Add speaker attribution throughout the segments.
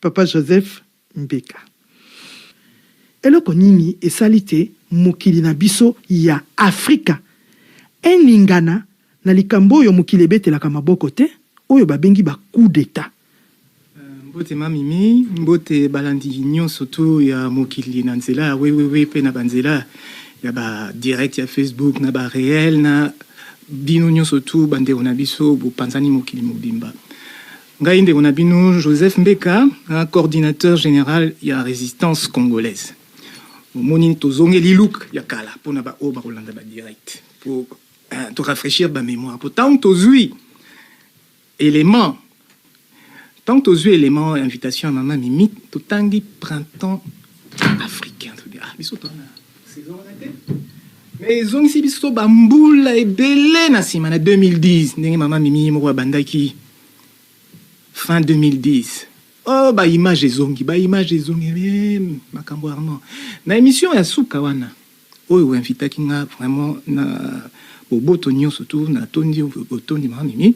Speaker 1: Papa Joseph Mbeka. Eloko nini esali te mokili na biso ya Afrika eningana na likambo oyo mokili ebetelaka maboko te, oyo babengi ba coups d'etat?
Speaker 2: Mbote ma Mimi, mbote balandi nyonso tu ya mokili na nzela ya www mpe na banzela ya ba direct ya Facebook na ba réel na bino nyonso tu bandeko na biso bopanzani mokili mobimba. Ngai ndeko na bino Joseph Mbeka, coordinateur général ya Résistance congolaise. Omoni tozongeli look ya kala mpona baoyo bakolanda ba direct po to rafraîchir ba mémoire, po ntango tozwi élément, tant tozwi élément invitation ya mama Mimi, totangi printemps africain, tobi ah, biso tona saison wana te, mais ezongisi biso bambula ebele na nsima na 2010, ndenge mama Mimi moko abandaki fin 2010. Oh, baimage ezongi, baimage ezongi. Makambo Armand na émission ya suka wana oyo oinvitaki nga, vraiment na boboto nyonso tu natondi, otondi mama Mimi,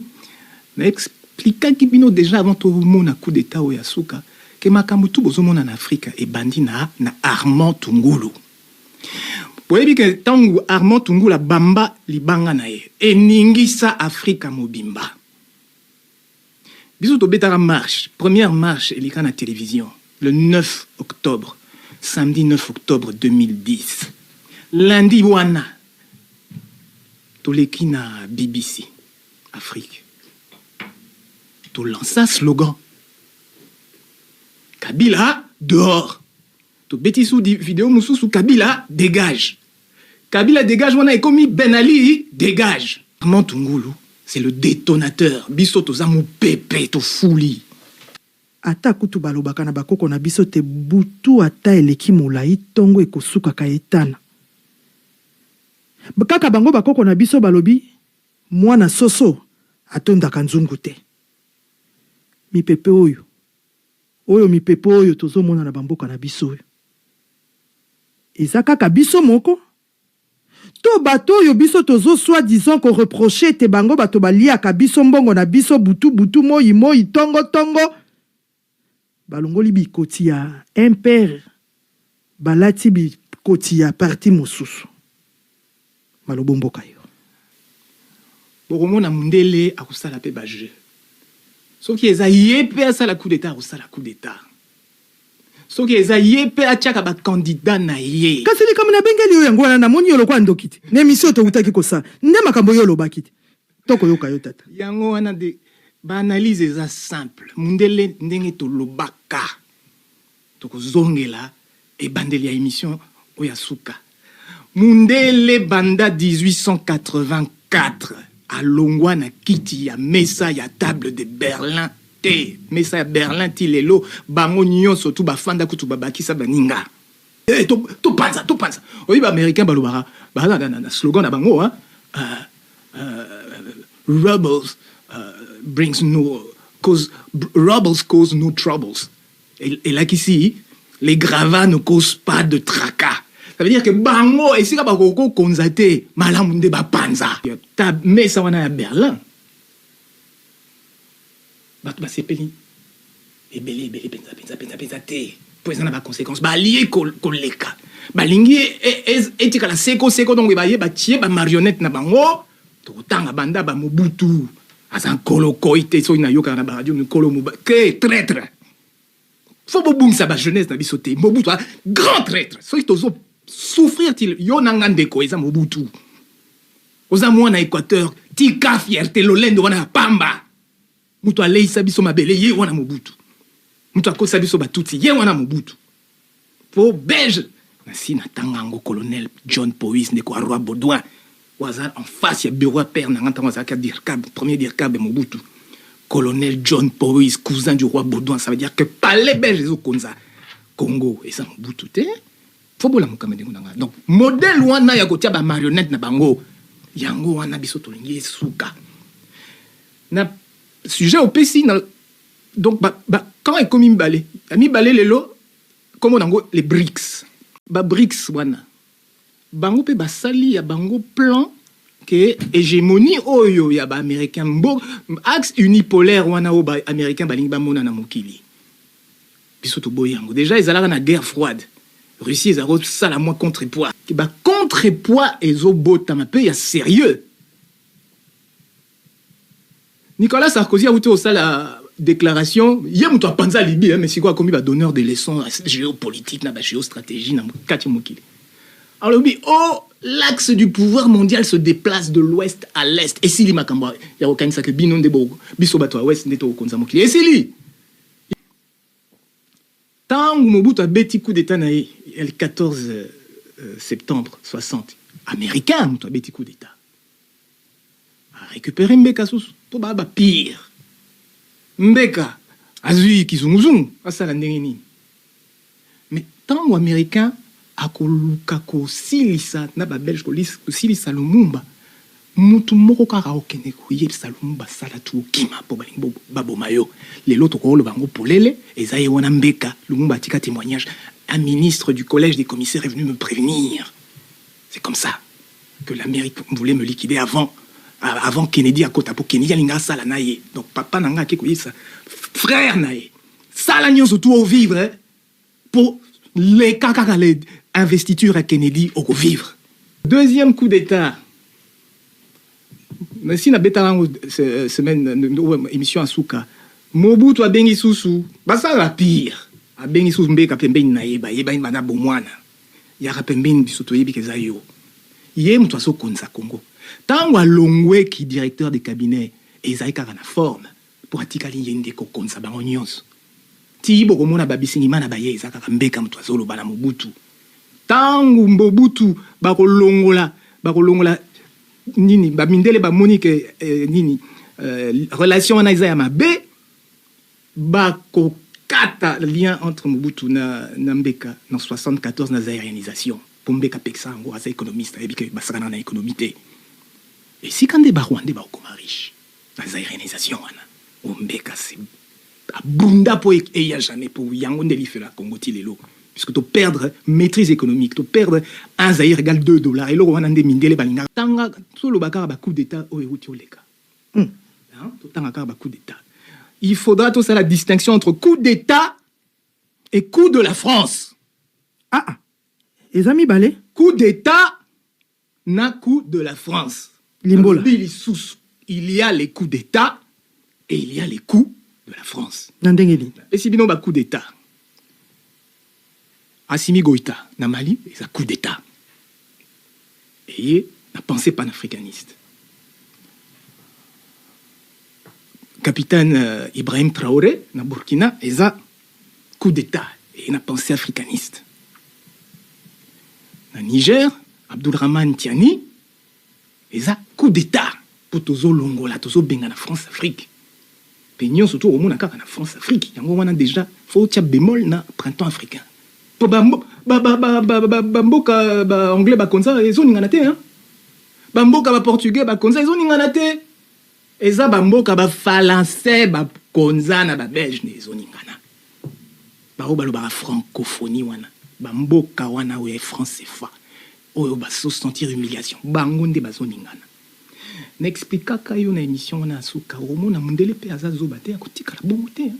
Speaker 2: na explikaki bino déjà avant tomona coup d'état oyo ya suka ke makambo tu bozomona na Afrika ebandi na Armand Tungulu. Boyebi ke ntango Armand Tungulu abamba libanga na ye, eningisa Afrika mobimba. Biso tobetaka marche, première marche eleka na télévision le 9 octobre, samedi 9 octobre 2010. Lundi wana toleki na BBC Afrique, tolansa slogan "Kabila dehors". Tobeti su video mosusu, "Kabila dégage". "Kabila dégage" wana ekomi "Ben Ali dégage". Armand Tungulu, c'est le détonateur. Biso toza mopepe, tofuli.
Speaker 1: Ata kutu balobaka na bakoko na biso te, butu ata eleki molai, ntongo ekosukaka etana. Kaka bango bakoko na biso balobi mwana soso atondaka nzungu te. Mipepe oyo oyo, mipepe oyo tozomona na bamboka na biso oyo, eza kaka biso moko to bato oyo biso tozo soi-disant koreprocher ete bango bato baliaka biso mbongo na biso butu butu, moi moi, ntongo ntongo, balongoli bikoti ya MPR, balati bikoti ya parti mosusu. Malobo mboka yo.
Speaker 2: Bokomona mundele akosala mpe bajeu. Soki eza ye mpe asala coup d'état, akosala coup d'état. Soki eza ye mpe atiaka bacandidat na ye.
Speaker 1: Kasi likambo nabengeli yo yango wana, namoni yo lokwa ndoki te. Na émission toutaki kosala nde makambo yo olobaki te, tokoyoka yo tata.
Speaker 2: Yango wana de baanalyse eza simple. Mundele, ndenge tolobaka, tokozongela ebandeli ya émission oyo ya suka, mundele banda 1884 alongwa na kiti ya mesa ya table de Berlin te. Mesa ya Berlin ti lelo, bango nyonso tu bafanda kutu babakisa baninga. Eh, topanza, topanza. Oyebi baaméricain balobaka, baza na slogan na bango, hein? Rebels brings no cause, rebels cause no troubles. Elakisi les gravats ne causent pas de tracas. Ça veut dire que bango esika bakoki kokonza te, malamu nde bapanza ta mesa wana ya Berlin. Bato basepeli ebele ebele mpenza mpenza mpenza mpenza te, mpo eza na baconséquence. Balie koleka, balingi etikala seko seko. Donc baye batie bamarionnette na bango. Tokotanga banda bamobutu aza nkolo koi te. Soki nayokaka na baradio mikolo ke traître, faut bobungisa bajeunesse na biso te. Mobutu grand traître. Soki tozo souffrir ti yo na nga ndeko, eza Mobutu. Oza mwana Équateur, tika fierté lolendo wana ya pamba. Moto aleisa biso mabele, ye wana Mobutu. Moto akotisa biso batutsi, ye wana Mobutu. Po belge nasi natanga yango, colonel John Powis, ndeko ya roi Baudouin, oyo aza en face ya bureau ya père na nga ntango azalaki ya dircab, premier dircab ya Mobutu. Colonel John Powis, cousin du roi Baudouin. Ça veut dire que palais belge ezokonza Congo eza Mobutu te. Faut bolamuka, ndeko na nga. Donc modèle wana ya kotia bamarionnette na bango, yango wana biso tolingi esuka. Na sujet opesi na, donc ba, quand ekomi mibale ya mibale lelo, kombo nango les BRICS. Ba BRICS wana, bango mpe basali ya bango plan ke hégémonie oyo ya baaméricain, mbo axe unipolaire wana oyo baaméricain balingi bamona na mokili. Biso toboyi yango. Déjà ezalaka na guerre froide. Russie ezalaka kosala mwa contrepoids. Ba contrepoids ezobotama mpe ya sérieux. Nicolas Sarkozy awuti kosala déclaration, ye moto apanza Libye, mais sikoyo akomi ba donneur de leçons géopolitique na ba géostratégie na kati ya mokili. Alobi, oh, l'axe du pouvoir mondial se déplace de l'ouest à l'est. Esili makambo ya kokanisaka bino nde biso bato ya ouest nde tokokonza mokili. Esili. Ntango Mobutu abeti coup d'état na ye le 14 septembre 60, américain moto abeti coup d'état, arécupéré Mbeka susu mpo baa bapire. Mbeka azwi kizunguzungu, asala ndenge nini? Mais ntango américain akoluka kosilisa na babelge, kosilisa Lumumba, mutu moko kaka okende koyebisa Lumumba: "Sala tu okima mpo balingi baboma yo." Lelo tokoloba yango polele, eza ye wana Mbeka. Lumumba atika témoignage: "Un ministre du collège des commissaires est venu me prévenir. C'est comme ça que l'Amérique voulait me liquider avant Kennedy akota, mpo Kennedy alinga asala na ye." Donc papa na nga ake koyebisa frère na ye: "Sala nyonso tu ovivre mpo leka kaka le investiture ya Kennedy, okovivre." Deuxième coup d'état, si nabetaka yango semaine, émission ya suka, Mobutu abengi susu, basala pire, abengi susu Mbeka pembeni na ye, bayebani bana bomwana: "Yaka pembeni, biso toyebi ke eza yo." Ye moto azokonza Congo. Ntango alongweki directeur de cabinet, ezali kaka na forme, mpo atikali ye nde kokonza bango nyonso. Ti bokomona babisingima na baye, eza kaka Mbeka moto azoloba na Mobutu. Ntango Mobutu bakolongola nini, bamindele bamoni ke nini, relation wana eza ya mabe, bakokata lien entre Mobutu na Mbeka na 74 na zaïrianisation, mpo Mbeka apekisa yango. Aza économiste, ayebi ke basakana na économie te. Esika nde barwandais bakokoma riche na zaïrianisation wana, o Mbeka se abunda mpo eya jamais, mpo yango nde lifelo ya Congo ti lelo, puisque to perdre maîtrise économique, to perdre 1 zaïre égale 2 dollars. Eloko wana nde mindele balingaka. Tanga, toloba kaka bacoup d'état oyo euti oleka. Totanga kaka bacoup d'état. Il faudra tosala la distinction entre coup d'état et coup de la France.
Speaker 1: Ah, ah. Eza mibale.
Speaker 2: Coup d'état na coup de la France.
Speaker 1: Limbola.
Speaker 2: Nalobi lisusu, il y a les coups d'état et il y a les coups de la France.
Speaker 1: Na ndenge nini?
Speaker 2: Esi bino bacoup d'état: Assimi Goïta na Mali eza coup d'état eye na pensée panafricaniste. Capitaine Ibrahim Traoré na Burkina eza coup d'état eye na pensée africaniste. Na Niger, Abdourahmane Tiani eza coup d'état, mpo tozolongola, tozobenga na France Afrique. Mpe nyonso to omona kaka na France Afrique, yango wana déjà faut otia bémol na printemps africain, mpo bamboka baanglais bakonza ezoningana te, hein? Bamboka baportugais bakonza ezoningana te. Eza bamboka bafalancais bakonza na babelge nde ezoningana. Bao balobaka francophonie wana, bamboka wana oyo ya franc CFA, oyo bazosentir humiliation, bango nde bazoningana. Naexplikaka yo na émission wana ya suka. Omona mondele mpe aza zoba te, akotikala bongo te, hein.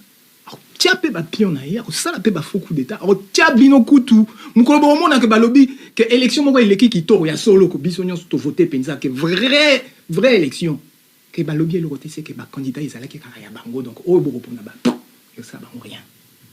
Speaker 2: Akotia mpe bapion na ye, akosala mpe bafaux coup d'état, akotia bino kutu. Mokolo bokomonaka balobi ke élection moko eleki kitoko ya solo, ko biso nyonso tovote mpenza ke vrai vrai élection, ke balobi eloko te, se ke bacandidat ezalaki kaka ya bango. Donc oyo bokopona ba, esala bango rien.